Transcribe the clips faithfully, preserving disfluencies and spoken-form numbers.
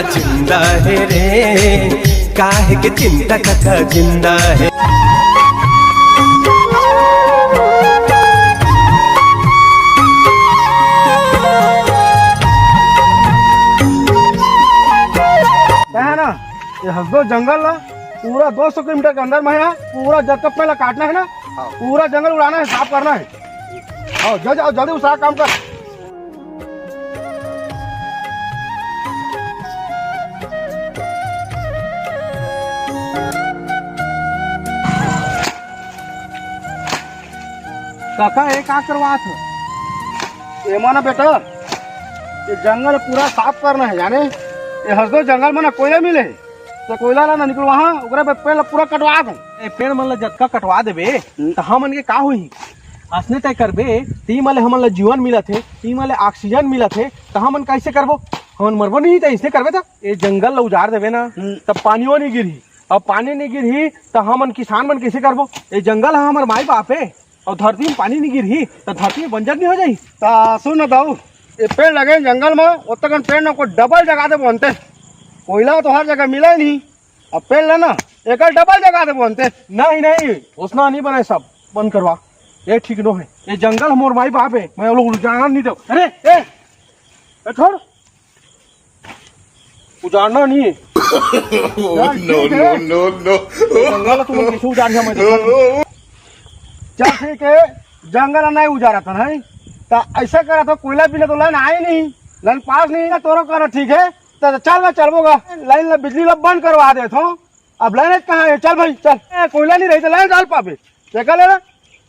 जिंदा है रे, काहे के चिंता कका जिंदा है। का है ना, ये हसदेव जंगल ला पूरा दो सौ किलोमीटर के अंदर में है। पूरा जतका पेड़ ला काटना है ना, हाँ। पूरा जंगल उड़ाना है, साफ करना है। हाँ, जल्दी, जल्दी उस काम कर। काका, ये का करवात हो? एमा ना बेटा, ये जंगल पूरा साफ करना है, जाने? ये हसदेव जंगल में ना कोयला मिले है, तो कोयला ला ना निकलवा, हाँ, ओकरे पे पेड़ ला पूरा कटवा दे। ए, पेड़ मन ला जतका कटवा देबे, हम्म। त हमन के का होही? असने तय करबे, ती मले हमन ला जीवन मिलत हे, ती मले ऑक्सीजन मिलत हे, त हमन कैसे करबो? हमन मरबो नहीं, त इसने करबे त? ए जंगल ला उजाड़ देबे ना, हम्म। त पानियो नहीं गिरही। अब पानी नहीं गिरही, त हमन किसान मन कैसे करबो? ए जंगल ह हमर माई बाप हे, अउ धरती में पानी नहीं गिरही, त धरती में बंजर नहीं हो जाही। त सुन न दाऊ, ये पेड़ लगे जंगल में, ओतकन पेड़ न को डबल जगा देबो अंते। कोयला तो हर जगह मिले नहीं, अब पेड़ लेना, एकर डबल जगा देबो अंते। नहीं, नहीं, ओसना नहीं बने, सब बंद करवा, ये ठीक नो है। ये जंगल हमर माई बाप है, मैं वो लोग जाना नहीं दो। अरे, ए, ए, छोड़, उजाड़ना नहीं है। यार, नो, ठीक है। नो, नो, नो। जंगल तुम कैसे उजाड़ गया, मैं देखा। चल, ठीक है, जंगल नहीं उजाड़ा था, नहीं? तो ऐसा करा तो कोयला बिना तो लाइन आए नहीं, लाइन पास नहीं है, तोरो कहना ठीक है। तो चल, मैं चलबो गा, लाइन ला, बिजली ला बंद करवा दे तो। अब लाइन कहाँ है? चल भाई, चल। ए, कोयला नहीं रही तो लाइन डाल पाबे। देखा ले ना,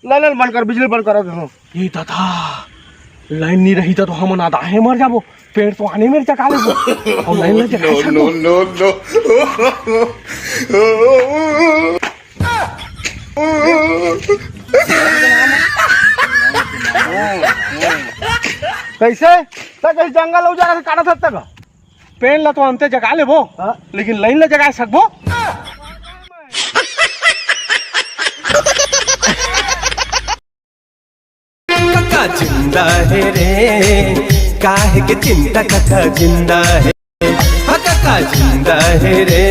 लाइन, लाइन बंद कर, बिजली बंद करा दे तो। ये दादा, लाइन नहीं रही तो, तो हमन आधा है मर जाबो। पेड़ तो आने मेर जगा लेबो। और लाइन ला जगा नो, सकबो। नो, नो, नो। कैसे? त कैसे जंगल उजाड़ा से काटा सकता का? पेड़ ला तो अंते जगा लेबो, हाँ। लेकिन लाइन ला जगा सकबो? कका जिंदा है रे, काहे के चिंता, कका जिंदा है। हाँ, कका जिंदा है रे,